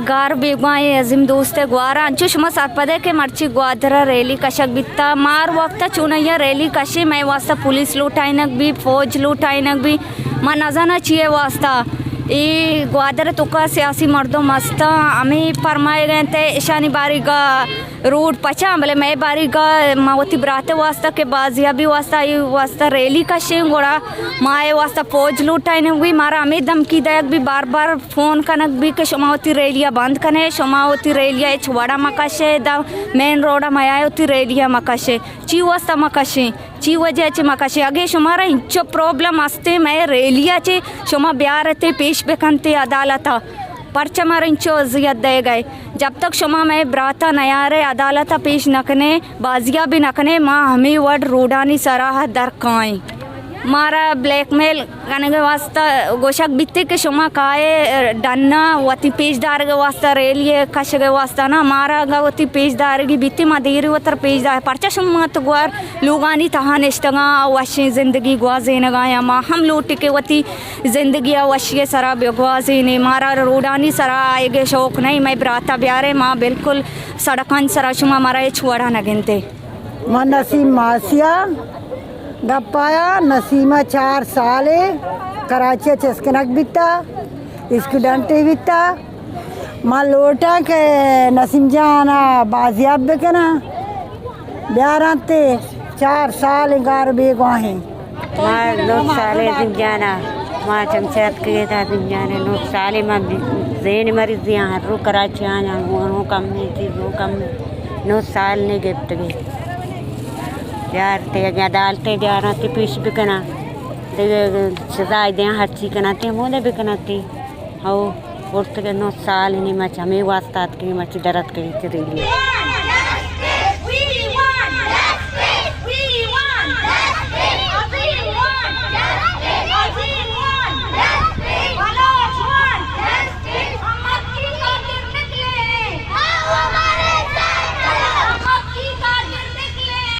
گار بیگواہیں عظیم دوست ءِ گوارا، انچو شما سرپد ئے کہ مرچی گوادر ءَ ریلی کشگ بیتا، مار وقت ءَ چونایا ریلی کشیں، مئے واسطہ پولیس لوٹائینگ بی، فوج لوٹائینگ بی، ما نزاناں چی ءِ واسطہ۔ اے گوادر ءِ توکا سیاسی مردم ہستاں، ہمے پرمائگ ءَ انت اشانی باریگا روڈ پچاں، بلے مئے باریگا ما وتی برات ءِ واسطہ کہ بازیابی واسطہ، اے واسطہ ریلی کشیں، گڑا ما اے واسطہ فوج لوٹائینگ بی، مارا ہمے دھمکی دئیگ بی، بار بار فون کنگ بی کہ شما وتی ریلی ءَ بند کنے، شما وتی ریلی ءَ ہچ وڑا مہ کشے، دا مین روڈ ءَ مہ آئے، وتی ریلی ءَ مہ کشے۔ چی واسطہ مہ کشیں؟ چی وجہ چہ مہ کشیں؟ اگے شمارا انچو پرابلم ہستے، مئے ریلی ءَ چہ شما بیارتے، پیش بکنتے عدالت ءَ۔ پرچہ مارا انچو اذیت دئیگ ءَ؟ جب تک شما مئے براتا نیارے، عدالت ءَ پیش نہ کنے، بازیابی نہ کنے، ما ہمے وڑ روڈانی سرا در کائیں۔ مارا بلیک میل کنگ ءِ واسطہ گوشگ بیتے کہ شما کائے ڈنا، وتی پیش دارگ ءِ واسطہ، ریلی ءِ کشگ ءِ واسطہ نا، مارا اگاں وتی پیش دارگی بیتے، ما دیری وتر پیش دار، پرچہ شما تو گوار لوگانی تہا نشتگاں، وشیں زندگی گوازینگاں، یا ما ہم لوٹی کہ وتی زندگی ءَ وشی ءِ سرا بگوازینیں، مارا روڈانی سرا آئیگ ءِ شوق نہیں، مئے براتا بیارے، ما بالکل سڑکانی سرا، شما مارا ہچ وڑا نہ گندے۔ من نسیم ماسیا گپ آیا، نسیمہ چار سالے کراچی ءَ چسکنگ بیتا، اسٹوڈنٹے بیتا۔ من لوٹاں کہ نسیم جان ءَ بازیاب بکناں، بیاراں تے، چار سال گار بیگواہیں۔ ما نو سالے دنجانا، ما چمچہ اتکگے تا دنجانے، نو سالے ما بی-، زین مریضی آں، ہر رو کراچی آیاں، گوں ہوں کمیں چیز، ہوں کمیں، نو سال نے گپتگے۔ بیار تے، اگے عدالتے بیاراں تے پیش بکناں، دگہ سزا دیاں، ہرچی کناں تے، مودے بکناں تے۔ ہو، برتگے نو سال نے ما چمے واسطہ اتکگے، ما چی در اتکگے چی ریلی۔